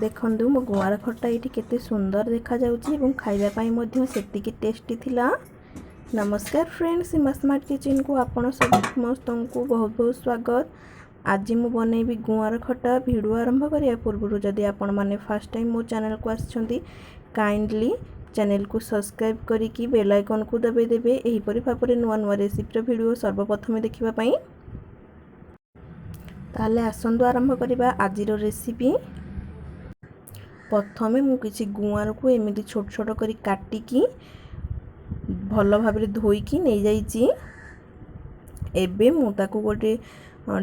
ଦେଖନ୍ତୁ, ମୋ ଗୁଆଁର ଖଟା ଏଇଠି କେତେ ସୁନ୍ଦର ଦେଖାଯାଉଛି ଏବଂ ଖାଇବା ପାଇଁ ମଧ୍ୟ ସେତିକି ଟେଷ୍ଟି ଥିଲା। ନମସ୍କାର ଫ୍ରେଣ୍ଡ, ସୀମା ସ୍ମାର୍ଟ କିଚେନକୁ ଆପଣ ସମସ୍ତଙ୍କୁ ବହୁତ ବହୁତ ସ୍ୱାଗତ। ଆଜି ମୁଁ ବନେଇବି ଗୁଆଁର ଖଟା। ଭିଡ଼ିଓ ଆରମ୍ଭ କରିବା ପୂର୍ବରୁ ଯଦି ଆପଣମାନେ ଫାର୍ଷ୍ଟ ଟାଇମ୍ ମୋ ଚ୍ୟାନେଲକୁ ଆସିଛନ୍ତି, କାଇଣ୍ଡଲି ଚ୍ୟାନେଲକୁ ସବସ୍କ୍ରାଇବ୍ କରିକି ବେଲ୍ ଆଇକନ୍କୁ ଦବାଇ ଦେବେ, ଏହିପରି ଭାବରେ ନୂଆ ନୂଆ ରେସିପିର ଭିଡ଼ିଓ ସର୍ବପ୍ରଥମେ ଦେଖିବା ପାଇଁ। ତାହେଲେ ଆସନ୍ତୁ ଆରମ୍ଭ କରିବା ଆଜିର ରେସିପି। ପ୍ରଥମେ ମୁଁ କିଛି ଗୁଆଁରକୁ ଏମିତି ଛୋଟ ଛୋଟ କରି କାଟିକି ଭଲ ଭାବରେ ଧୋଇକି ନେଇଯାଇଛି। ଏବେ ମୁଁ ତାକୁ ଗୋଟେ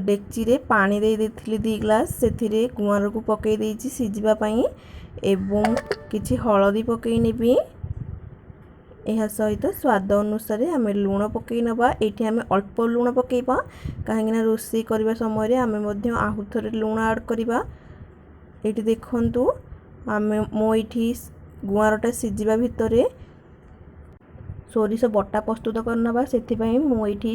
ଡେକ୍ଚିରେ ପାଣି ଦେଇ ଦେଇଥିଲି 2 ଗ୍ଲାସ୍, ସେଥିରେ ଗୁଆଁରକୁ ପକାଇ ଦେଇଛି ସିଝିବା ପାଇଁ ଏବଂ କିଛି ହଳଦୀ ପକାଇ ନେବି। ଏହା ସହିତ ସ୍ୱାଦ ଅନୁସାରେ ଆମେ ଲୁଣ ପକାଇ ନେବା। ଏଇଠି ଆମେ ଅଳ୍ପ ଲୁଣ ପକାଇବା, କାହିଁକିନା ରୋଷେଇ କରିବା ସମୟରେ ଆମେ ମଧ୍ୟ ଆଉ ଥରେ ଲୁଣ ଆଡ଼୍ କରିବା। ଏଇଠି ଦେଖନ୍ତୁ, ମୁଁ ଏଇଠି ଗୁଆଁରଟା ସିଝିବା ଭିତରେ ସୋରିଷ ବଟା ପ୍ରସ୍ତୁତ କରିନେବା। ସେଥିପାଇଁ ମୁଁ ଏଇଠି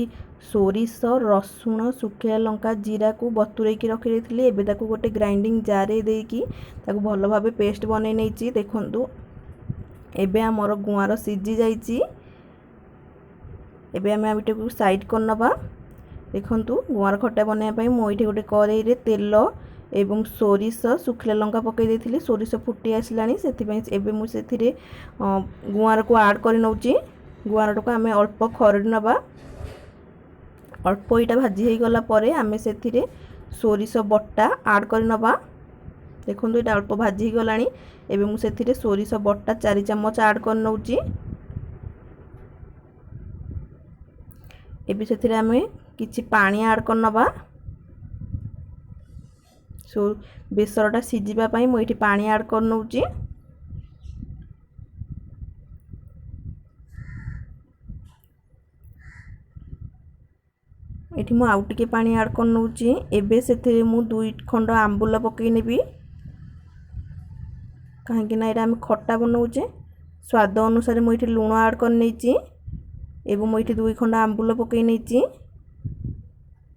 ସୋରିଷ, ରସୁଣ, ଶୁଖିଲା ଲଙ୍କା, ଜିରାକୁ ବତୁରେଇକି ରଖିଦେଇଥିଲି। ଏବେ ତାକୁ ଗୋଟେ ଗ୍ରାଇଣ୍ଡିଙ୍ଗ ଜାର୍ରେ ଦେଇକି ତାକୁ ଭଲ ଭାବେ ପେଷ୍ଟ ବନେଇ ନେଇଛି। ଦେଖନ୍ତୁ, ଏବେ ଆମର ଗୁଆଁର ସିଝି ଯାଇଛି। ଏବେ ଆମେ ଏଇଟାକୁ ସାଇଡ଼୍ କରିନେବା। ଦେଖନ୍ତୁ, ଗୁଆଁର ଖଟା ବନେଇବା ପାଇଁ ମୁଁ ଏଇଠି ଗୋଟେ କରେଇରେ ତେଲ ଏବଂ ସୋରିଷ, ଶୁଖିଲା ଲଙ୍କା ପକାଇ ଦେଇଥିଲି। ସୋରିଷ ଫୁଟି ଆସିଲାଣି, ସେଥିପାଇଁ ଏବେ ମୁଁ ସେଥିରେ ଗୁଆଁରକୁ ଆଡ଼୍ କରି ନେଉଛି। ଗୁଆଁରଟାକୁ ଆମେ ଅଳ୍ପ ଖରଡ଼ି ନେବା। ଅଳ୍ପ ଏଇଟା ଭାଜି ହେଇଗଲା ପରେ ଆମେ ସେଥିରେ ସୋରିଷ ବଟା ଆଡ଼୍ କରି ନେବା। ଦେଖନ୍ତୁ, ଏଇଟା ଅଳ୍ପ ଭାଜି ହେଇଗଲାଣି। ଏବେ ମୁଁ ସେଥିରେ ସୋରିଷ ବଟା 4 ଚାମଚ ଆଡ଼୍ କରି ନେଉଛି। ଏବେ ସେଥିରେ ଆମେ କିଛି ପାଣି ଆଡ଼୍ କରିନେବା। ବେସରଟା ସିଝିବା ପାଇଁ ମୁଁ ଏଇଠି ପାଣି ଆଡ଼୍ କରିନେଉଛି। ଏଠି ମୁଁ ଆଉ ଟିକେ ପାଣି ଆଡ଼୍ କରିନେଉଛି। ଏବେ ସେଥିରେ ମୁଁ 2 ଖଣ୍ଡ ଆମ୍ବୁଲ ପକାଇ ନେବି, କାହିଁକିନା ଏଇଟା ଆମେ ଖଟା ବନାଉଛେ। ସ୍ୱାଦ ଅନୁସାରେ ମୁଁ ଏଇଠି ଲୁଣ ଆଡ଼୍ କରିନେଇଛି ଏବଂ ମୁଁ ଏଇଠି 2 ଖଣ୍ଡ ଆମ୍ବୁଲ ପକାଇ ନେଇଛି,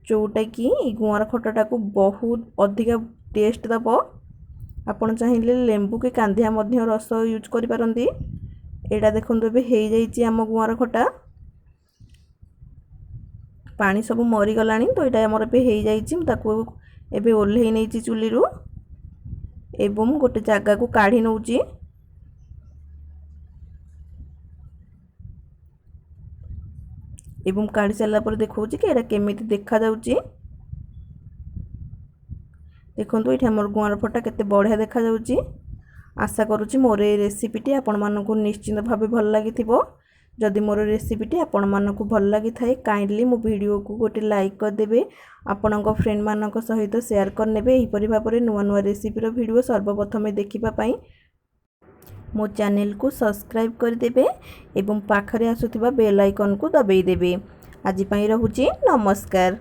ଯେଉଁଟାକି ଏଇ ଗୁଆଁର ଖଟାଟାକୁ ବହୁତ ଅଧିକା ଟେଷ୍ଟ ଦେବ। ଆପଣ ଚାହିଁଲେ ଲେମ୍ବୁ କି କାନ୍ଧିଆ ମଧ୍ୟ ରସ ୟୁଜ୍ କରିପାରନ୍ତି। ଏଇଟା ଦେଖନ୍ତୁ, ଏବେ ହେଇଯାଇଛି ଆମ ଗୁଆଁର ଖଟା। ପାଣି ସବୁ ମରିଗଲାଣି, ତ ଏଇଟା ଆମର ଏବେ ହେଇଯାଇଛି। ମୁଁ ତାକୁ ଏବେ ଓହ୍ଲେଇ ନେଇଛି ଚୁଲିରୁ ଏବଂ ଗୋଟେ ଜାଗାକୁ କାଢ଼ି ନେଉଛି। ଏବଂ କାଢ଼ି ସାରିଲା ପରେ ଦେଖାଉଛି କି ଏଇଟା କେମିତି ଦେଖାଯାଉଛି। ଦେଖନ୍ତୁ, ଏଇଠି ଆମର ଗୁଆଁର ଫଟା କେତେ ବଢ଼ିଆ ଦେଖାଯାଉଛି। ଆଶା କରୁଛି ମୋର ଏ ରେସିପିଟି ଆପଣମାନଙ୍କୁ ନିଶ୍ଚିନ୍ତ ଭାବେ ଭଲ ଲାଗିଥିବ। ଯଦି ମୋର ରେସିପିଟି ଆପଣମାନଙ୍କୁ ଭଲ ଲାଗିଥାଏ, କାଇଣ୍ଡଲି ମୋ ଭିଡ଼ିଓକୁ ଗୋଟେ ଲାଇକ୍ କରିଦେବେ, ଆପଣଙ୍କ ଫ୍ରେଣ୍ଡମାନଙ୍କ ସହିତ ସେୟାର କରିନେବେ। ଏହିପରି ଭାବରେ ନୂଆ ନୂଆ ରେସିପିର ଭିଡ଼ିଓ ସର୍ବପ୍ରଥମେ ଦେଖିବା ପାଇଁ ମୋ ଚ୍ୟାନେଲକୁ ସବସ୍କ୍ରାଇବ୍ କରିଦେବେ ଏବଂ ପାଖରେ ଆସୁଥିବା ବେଲ୍ ଆଇକନ୍କୁ ଦବାଇ ଦେବେ। ଆଜି ପାଇଁ ରହୁଛି, ନମସ୍କାର।